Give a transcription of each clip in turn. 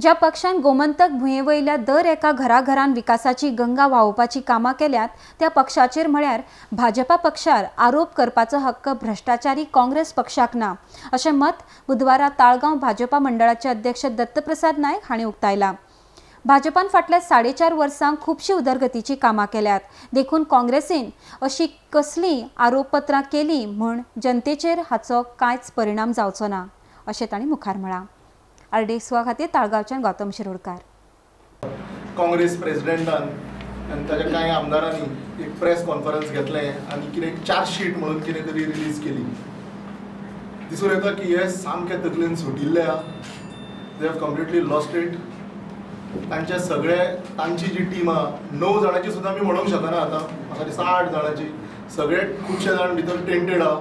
ज्या पक्षान गोमंतक भुंयेवयल्या दर एका घराघरान विकासाची गंगा व्हांवोवपाची कामां केल्यात त्या पक्षाचेर म्हळ्यार भाजपा पक्षार आरोप करपाचो हक्क भ्रष्टाचारी काँग्रेस पक्षाक ना अशें मत बुधवारा ताळगांव भाजपा मंडळाचे अध्यक्ष दत्तप्रसाद नायक हांणी उक्तायलां. भाजपान फाटल्या 4.5 वर्सां खुबशी उदरगतीची कामां केल्यात, देखून काँग्रेसीन अशी कसलीं आरोपपत्रां केली म्हूण जनतेचेर हाचो कांयच परिणाम जावचो ना अशें तांणी मुखार म्हळां. आरडीएक्स खातीर ताळगांवच्यान गौतम शिरोडकार. काँग्रेस प्रेसिडेंटान आनी ताच्या कांय आमदारांनी एक प्रेस कॉन्फरन्स घेतलें आनी कितें चार्जशीट म्हणून कितें तरी रिलीज केली. दिसून येता की हे सामके तकलेन सुटिल्ले आहा. They have completely lost it. तांच्या सगळे तांची जी टीम आहा 9 जाणांची सुद्दां आमी म्हणूंक शकना आतां, म्हाका दिसता 8 जाणांची, सगळे खुबशे जाण भितर टेंटेड आहा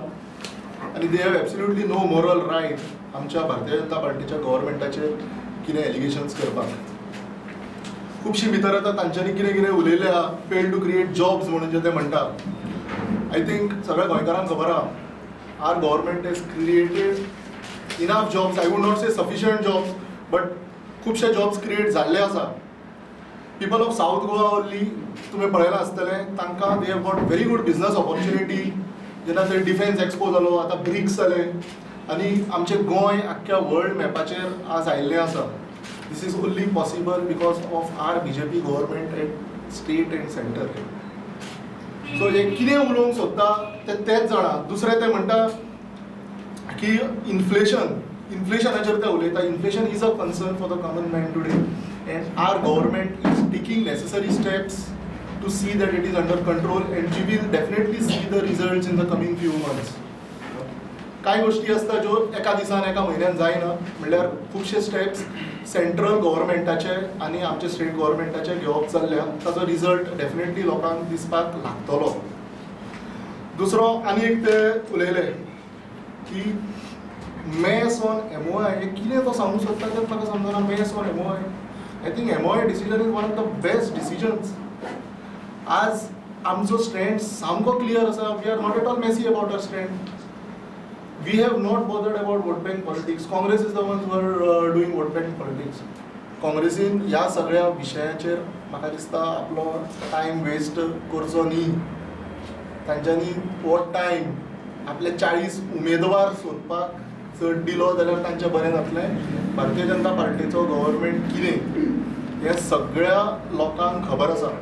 आनी they have absolutely no moral right आमच्या भारतीय जनता पार्टीच्या गव्हर्मेंटाचेर कितें एलिगेशन्स करपाक. खुबशीं भितर आतां तांच्यांनी कितें कितें उलयलें आहा, फेल टू क्रिएट जॉब्स म्हणून जे ते म्हणटा. I think सगळ्या गोंयकारांक खबर आहा our government has created enough jobs. I would not say sufficient jobs, but खुबशे जॉब्स क्रिएट जाल्ले आसा. People of South Goa only तुमी पळयलां आसतलें, तांकां they have got very good business opportunity. जेन्ना थंय डिफेन्स एक्सपो जालो, आतां ब्रिक्स जाले आनी आमचें गोंय आख्ख्या वर्ल्ड मॅपाचेर आज आयिल्लें आसा. This is only possible because of our BJP government at state and centre. So हे कितें उलोवंक सोदता ते तेच जाणा. दुसरें ते म्हणटा की इन्फ्लेशन, इन्फ्लेशनाचेर ते उलयता. Inflation is a concern for the common man today and our government is taking necessary steps to see that it is under control and we will definitely see the results in the coming few months. कांय गोष्टी आसता ज्यो एका दिसान एका म्हयन्यान जायना, म्हणल्यार खुबशे स्टेप्स सेंट्रल गव्हर्मेंटाचे आनी आमचे स्टेट गव्हर्मेंटाचे घेवप जाल्ल्या ताचो रिजल्ट डेफिनेटली लोकांक दिसपाक लागतलो. दुसरो आनी एक ते उलयले की मेस ऑन MOI. हे कितें तो सांगूंक सोदता तें म्हाका समजना. Mess on MOI, I think MOI decision is one of the best decisions. आज आमचो स्टँड सामको क्लियर आसा. We are not at all messy about our stand. We have not bothered about vote bank politics. Congress is the ones who are doing vote bank politics. काँग्रेसीन ह्या सगळ्या विशयाचेर म्हाका दिसता आपलो टायम वेस्ट करचो न्ही. तांच्यांनी हो टायम आपले 40 उमेदवार सोदपाक चड दिलो जाल्यार तांचें बरें जातलें. भारतीय जनता पार्टीचो गव्हर्मेंट कितें हें सगळ्या लोकांक खबर आसा.